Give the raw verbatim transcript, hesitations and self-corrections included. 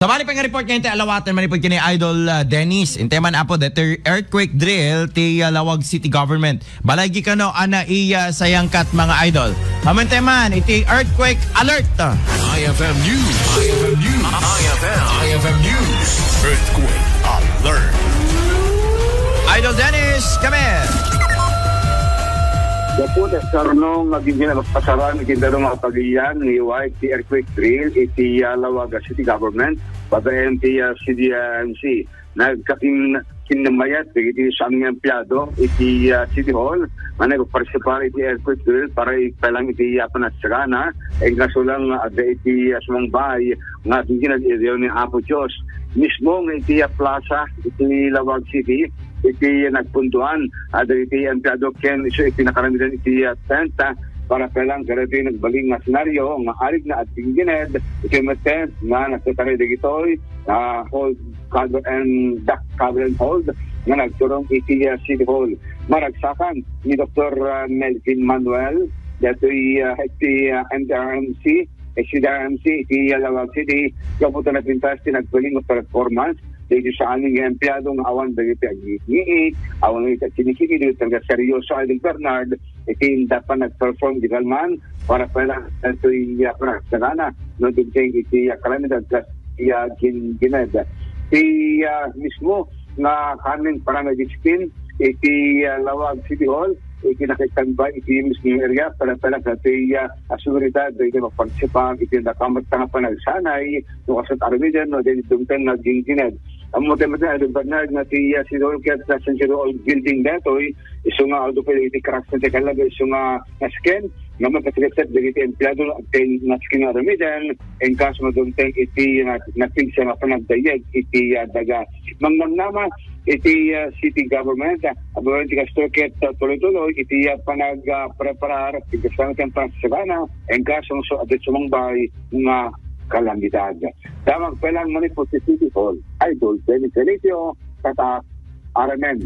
Sabali pay nga report nga intay alawaten manipud ken ni Idol, ah, Dennis. Intay man, Apo, daytoy earthquake drill ti, ah, Laoag City Government. Balay gi kano a naisayangkat, mga idol. Amin tayo man, iti earthquake alert. I F M News. I F M News. I F M. I F M News. Earthquake alert. Idol Dennis, come in. Gapu ta kasano nga ginagpasaran iti dadduma nga pagilian nga iway ti earthquake drill iti, ah, Laoag City Government, babaen ti, ah, C D M C. Nagkakin-, kinmayat dagiti saan nga empleyado iti, ah, City Hall nga nagpartisipar iti earthquake drill para ipalang iti, ah, panagsagana. Inkaso lang nga adda iti, ah, sumangbay nga aginggined iti ni Apo Dios. Mismo nga iti, ah, plaza iti Laoag City, iti nagpuntoan, ah, dagiti empleyado ken isu iti nakaramidan iti, ah, tent, ah, para ipalang kadagiti nagbalin nga senaryo nga arid nga aginggined iti met tent nga nagtataray dagitoy, ah, hold cover and duck cover and hold nga nagturong iti, ah, City Hall. Maragsakan ni Doktor, ah, Melvin Manuel, daytoy, ah, iti, ah, M D R M C, eh, C D R M C iti, ah, Laoag City, gapu ta napintas ti nagbalin nga performance dagiti saan nga empleyado nga awan dagiti agngikngit, awan dagiti agkinikiki, dagiti talaga seryoso, Idol Bernard, iti inda panag-perform di kalman para pala daytoy, ah, panagsagana no dumteng iti, ah, kalamidad kas iya gin-, gined. Ti, ah, mismo nga kanen paramedics team iti, ah, Laoag City Hall, iti naka-standby iti mismo area para pala daytoy, ah, seguridad daytoy mapartisipar iti nakamat nga panagsanay no kasat armiden no daytoy dumteng nga gin-, gined. Ammo tayo, Idol Bernard, nga ti, ah, City Hall ket, ah, Century Hall Building daytoy, isu nga although pwede iti crack sa tekala, isu nga nasken, nga mapasagad dagiti empleyado, agtay nasken nga armiden, inkaso nga dumteng iti na-, napigsa nga panagdayeg iti, ah, daga. Mangnamnama iti, ah, city government, ah, abawen ti kasto ket, ah, tuloy-tuloy iti, ah, panag, ah, preparar, iti panagsagana, inkaso nga su-, adda sumangbay nga kalamidad. Damag pa lang manipud ti City Hall, Idol Dennis Felicio, tatak, R M N.